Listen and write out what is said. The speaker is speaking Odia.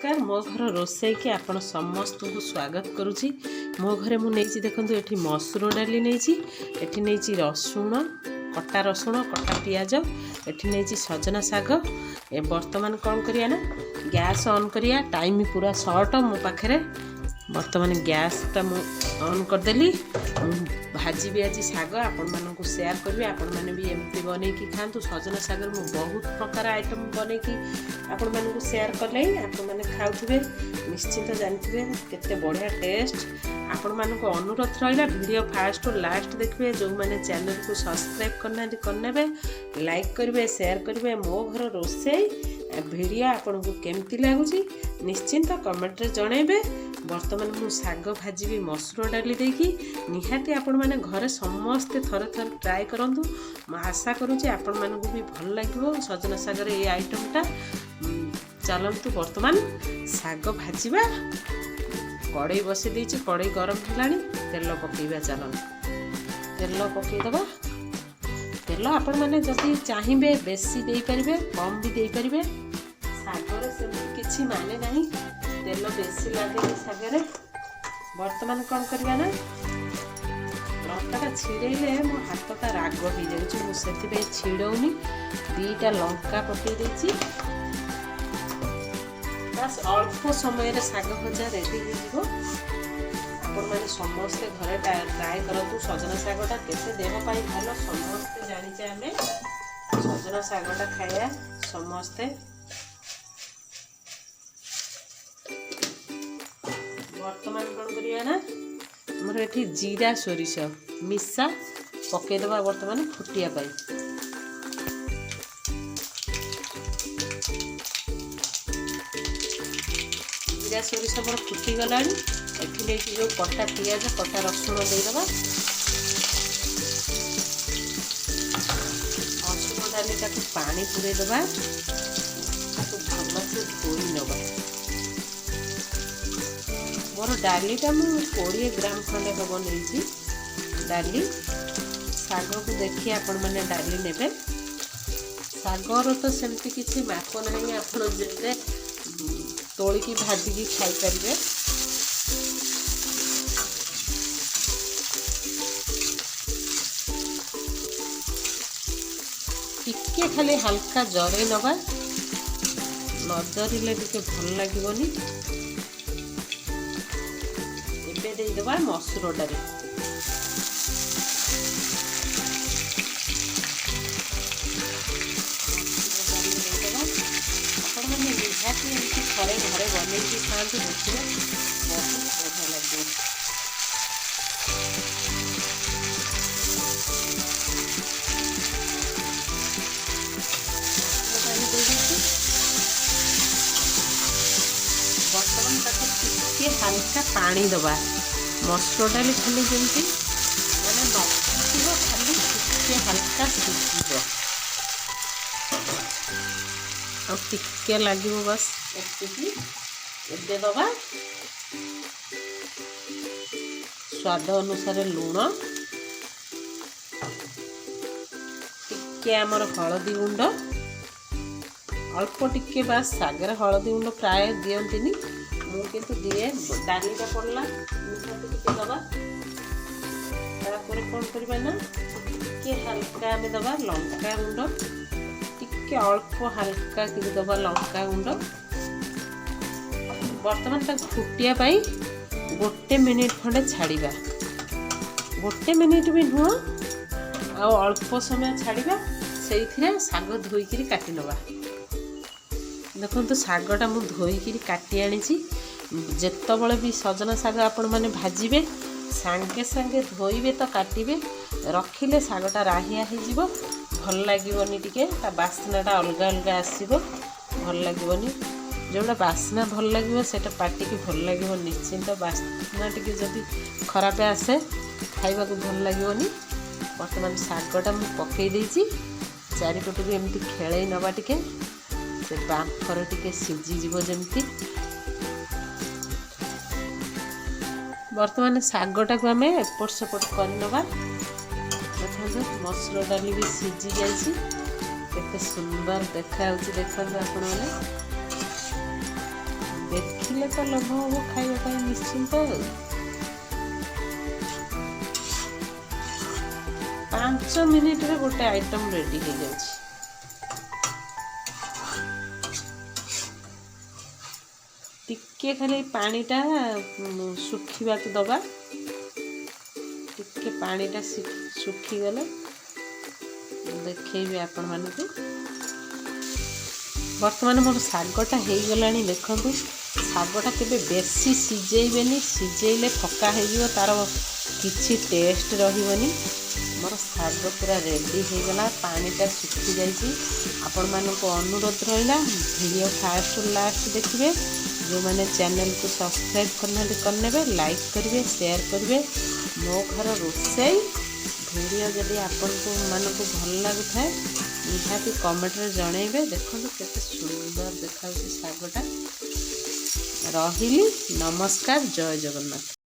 ନମସ୍କାର, ମୋ ଘର ରୋଷେଇକି ଆପଣ ସମସ୍ତଙ୍କୁ ସ୍ୱାଗତ କରୁଛି। ମୋ ଘରେ ମୁଁ ନେଇଛି, ଦେଖନ୍ତୁ, ଏଠି ମସୁର ଡାଲି ନେଇଛି, ଏଠି ନେଇଛି ରସୁଣ, କଟା ରସୁଣ, କଟା ପିଆଜ, ଏଠି ନେଇଛି ସଜନା ଶାଗ। ଏ ବର୍ତ୍ତମାନ କ'ଣ କରିବା ନା ଗ୍ୟାସ୍ ଅନ୍ କରିବା। ଟାଇମ୍ ପୁରା ସର୍ଟ ମୋ ପାଖରେ। ବର୍ତ୍ତମାନ ଗ୍ୟାସ୍ଟା ମୁଁ ଅନ୍ କରିଦେଲି। ମୁଁ ଭାଜିବି ଆଜି ଶାଗ, ଆପଣମାନଙ୍କୁ ସେୟାର କରିବି। ଆପଣମାନେ ବି ଏମିତି ବନେଇକି ଖାଆନ୍ତୁ। ସଜନା ଶାଗରେ ମୁଁ ବହୁତ ପ୍ରକାର ଆଇଟମ୍ ବନେଇକି ଆପଣମାନଙ୍କୁ ସେୟାର କଲେ, ଆପଣମାନେ ଖାଉଥିବେ, ନିଶ୍ଚିନ୍ତ ଜାଣିଥିବେ କେତେ ବଢ଼ିଆ ଟେଷ୍ଟ। ଆପଣମାନଙ୍କୁ ଅନୁରୋଧ ରହିଲା, ଭିଡ଼ିଓ ଫାଷ୍ଟରୁ ଲାଷ୍ଟ ଦେଖିବେ। ଯେଉଁମାନେ ଚ୍ୟାନେଲକୁ ସବସ୍କ୍ରାଇବ୍ କରିନାହାନ୍ତି, କରିନେବେ, ଲାଇକ୍ କରିବେ, ସେୟାର କରିବେ। ମୋ ଘର ରୋଷେଇ ଭିଡ଼ିଓ ଆପଣଙ୍କୁ କେମିତି ଲାଗୁଛି, ନିଶ୍ଚିନ୍ତ କମେଣ୍ଟରେ ଜଣାଇବେ। ବର୍ତ୍ତମାନ ମୁଁ ଶାଗ ଭାଜିବି ମସୁର ଡାଲି ଦେଇକି। ନିହାତି ଆପଣମାନେ ଘରେ ସମସ୍ତେ ଥରେ ଥରେ ଟ୍ରାଏ କରନ୍ତୁ। ମୁଁ ଆଶା କରୁଛି ଆପଣମାନଙ୍କୁ ବି ଭଲ ଲାଗିବ ସଜନା ଶାଗର ଏଇ ଆଇଟମ୍ଟା। ଚାଲନ୍ତୁ, ବର୍ତ୍ତମାନ ଶାଗ ଭାଜିବା। କଡ଼େଇ ବସେଇ ଦେଇଛି, କଡ଼େଇ ଗରମ ହେଲାଣି, ତେଲ ପକାଇବା। ଚାଲନ୍ତୁ, ତେଲ ପକାଇଦେବା। ତେଲ ଆପଣମାନେ ଯଦି ଚାହିଁବେ ବେଶୀ ଦେଇପାରିବେ, କମ୍ ବି ଦେଇପାରିବେ। ଶାଗରେ ସେମିତି କିଛି ମାନେ ନାହିଁ, ତେଲ ବେଶୀ ଲାଗେନି ଶାଗରେ। ବର୍ତ୍ତମାନ କ'ଣ କରିବା ନା ଲଙ୍କାଟା ଛିଡ଼େଇଲେ ମୋ ହାତଟା ରାଗ ହେଇଯାଉଛି, ମୁଁ ସେଥିପାଇଁ ଛିଡ଼ଉନି। 2ଟା ଲଙ୍କା ପକାଇ ଦେଇଛି। ବାସ୍, ଅଳ୍ପ ସମୟରେ ଶାଗ ଭଜା ରେଡ଼ି ହେଇଯିବ। ଆପଣମାନେ ସମସ୍ତେ ଘରେ ଟ୍ରାଏ କରନ୍ତୁ। ସଜନା ଶାଗଟା କେତେ ଦେହ ପାଇଁ ଭଲ, ସମସ୍ତେ ଜାଣିଛେ ଆମେ। ସଜନା ଶାଗଟା ଖାଇବା ସମସ୍ତେ। ବର୍ତ୍ତମାନ କ'ଣ କରିବା ନା ଆମର ଏଠି ଜିରା ସୋରିଷ ମିଶା ପକାଇଦେବା ବର୍ତ୍ତମାନ ଫୁଟିବା ପାଇଁ। ଜିରା ସୋରିଷ ମୋର ଫୁଟିଗଲାଣି। ଏଠି ନେଇକି ଯେଉଁ କଟା ପିଆଜ, କଟା ରସୁଣ ଦେଇଦେବା। ମସୁର ଡାଲିଟାକୁ ପାଣି ପୁରେଇଦେବା, ତାକୁ ଭଲସେ ଧୋଇ ନେବା। ମୋର ଡାଲିଟା ମୁଁ 20 ଗ୍ରାମ ଖଣ୍ଡେ ହେବ ନେଇଛି ଡାଲି। ଶାଗକୁ ଦେଖି ଆପଣମାନେ ଡାଲି ନେବେ। ଶାଗର ତ ସେମିତି କିଛି ମାପ ନାହିଁ, ଆପଣ ଯେତେ ତୋଳିକି ଭାଜିକି ଖାଇପାରିବେ। ଟିକେ ଖାଲି ହାଲକା ଜରେଇ ନେବା, ନ ଜରିଲେ ଟିକେ ଭଲ ଲାଗିବନି। ଏବେ ଦେଇଦେବା ମସୁର ଡାଲି। ମସୁର ଡାଲି ଦେଇଦେବା। ଆପଣମାନେ ନିହାତି ଏମିତି ଥରେ ଘରେ ବନେଇକି ଖାଆନ୍ତୁ, ଦେଖିବେ ବହୁତ ବଢ଼ିଆ ଲାଗିବ। ମସୁର ଡାଲି ଦେଇଦେଇଛି। ବର୍ତ୍ତମାନ ତାକୁ ଟିକେ ହାଲକା ପାଣି ଦେବା। ମସୁର ଡାଲି ଖାଲି ଯେମିତି ମାନେ ନ ଫୁଟିବ, ଖାଲି ଟିକେ ହାଲକା ସିଝିବ, ଆଉ ଟିକେ ଲାଗିବ, ବାସ୍ ଏତିକି। ଏବେ ଦେବା ସ୍ୱାଦ ଅନୁସାରେ ଲୁଣ, ଟିକେ ଆମର ହଳଦୀ ଗୁଣ୍ଡ, ଅଳ୍ପ ଟିକେ ବାସ୍। ଶାଗରେ ହଳଦୀ ଗୁଣ୍ଡ ପ୍ରାୟ ଦିଅନ୍ତିନି, ମୁଁ କିନ୍ତୁ ଦିଏ। ଡାଲିଟା ପଡ଼ିଲା, ନିହାତି ଟିକେ ଦେବା। ତାପରେ କ'ଣ କରିବା ନା ଟିକେ ହାଲକା ଆମେ ଦେବା ଲଙ୍କା ଗୁଣ୍ଡ, ଟିକେ ଅଳ୍ପ ହାଲକା ଟିକେ ଦେବା ଲଙ୍କା ଗୁଣ୍ଡ। ବର୍ତ୍ତମାନ ତାକୁ ଫୁଟିବା ପାଇଁ ଗୋଟେ ମିନିଟ୍ ଖଣ୍ଡେ ଛାଡ଼ିବା। ଗୋଟେ ମିନିଟ୍ ବି ନୁହଁ, ଆଉ ଅଳ୍ପ ସମୟ ଛାଡ଼ିବା। ସେଇଥିରେ ଶାଗ ଧୋଇକିରି କାଟି ନେବା। ଦେଖନ୍ତୁ, ଶାଗଟା ମୁଁ ଧୋଇକିରି କାଟି ଆଣିଛି। ଯେତେବେଳେ ବି ସଜନା ଶାଗ ଆପଣମାନେ ଭାଜିବେ, ସାଙ୍ଗେ ସାଙ୍ଗେ ଧୋଇବେ ତ କାଟିବେ। ରଖିଲେ ଶାଗଟା ରାହିଆ ହେଇଯିବ, ଭଲ ଲାଗିବନି, ଟିକେ ତା ବାସ୍ନାଟା ଅଲଗା ଅଲଗା ଆସିବ, ଭଲ ଲାଗିବନି। ଯେଉଁଟା ବାସ୍ନା ଭଲ ଲାଗିବ, ସେଇଟା ପାଟିକି ଭଲ ଲାଗିବ ନିଶ୍ଚିନ୍ତ। ବାସ୍ନା ଟିକେ ଯଦି ଖରାପ ଆସେ, ଖାଇବାକୁ ଭଲ ଲାଗିବନି। ବର୍ତ୍ତମାନ ଶାଗଟା ମୁଁ ପକାଇ ଦେଇଛି। ଚାରିପଟକୁ ଏମିତି ଖେଳେଇ ନେବା ଟିକେ, ସେ ବାମ୍ଫରେ ଟିକେ ସିଝିଯିବ ଯେମିତି। ବର୍ତ୍ତମାନ ଶାଗଟାକୁ ଆମେ ଏପଟ ସେପଟ କରିନେବା। ଦେଖନ୍ତୁ, ମସୁର ଡାଲି ବି ସିଝି ଯାଇଛି, କେତେ ସୁନ୍ଦର ଦେଖାଯାଉଛି ଦେଖନ୍ତୁ ଆପଣମାନେ। ଦେଖିଲେ ତ ଲୋଭ ହେବ ଖାଇବା ପାଇଁ ନିଶ୍ଚିନ୍ତ। ଆଉ 5 ମିନିଟରେ ଗୋଟେ ଆଇଟମ୍ ରେଡ଼ି ହେଇଯାଉଛି। ଟିକେ ଖାଲି ପାଣିଟା ଶୁଖିବାକୁ ଦେବା। ଟିକେ ପାଣିଟା ଶୁଖିଗଲେ ଦେଖେଇବି ଆପଣମାନଙ୍କୁ। ବର୍ତ୍ତମାନ ମୋର ଶାଗଟା ହେଇଗଲାଣି, ଦେଖନ୍ତୁ। ଶାଗଟା କେବେ ବେଶୀ ସିଝେଇବେନି। ସିଝେଇଲେ ଫକା ହେଇଯିବ, ତା'ର କିଛି ଟେଷ୍ଟ ରହିବନି। ମୋର ଶାଗ ପୁରା ରେଡ଼ି ହେଇଗଲା, ପାଣିଟା ଶୁଖିଯାଇଛି। ଆପଣମାନଙ୍କୁ ଅନୁରୋଧ ରହିଲା, ଭିଡ଼ିଓ ଫାଷ୍ଟରୁ ଲାଷ୍ଟ ଦେଖିବେ। ଯେଉଁମାନେ ଚ୍ୟାନେଲକୁ ସବସ୍କ୍ରାଇବ୍ କରିନାହାନ୍ତି, କରିନେବେ, ଲାଇକ୍ କରିବେ, ସେୟାର କରିବେ। ମୋ ଘର ରୋଷେଇ ଭିଡ଼ିଓ ଯଦି ଆପଣଙ୍କୁ ମାନଙ୍କୁ ଭଲ ଲାଗୁଥାଏ, ନିହାତି କମେଣ୍ଟରେ ଜଣେଇବେ। ଦେଖନ୍ତୁ କେତେ ସୁନ୍ଦର ଦେଖାଯାଉଛି ଶାଗଟା। ରହିଲି, ନମସ୍କାର, ଜୟ ଜଗନ୍ନାଥ।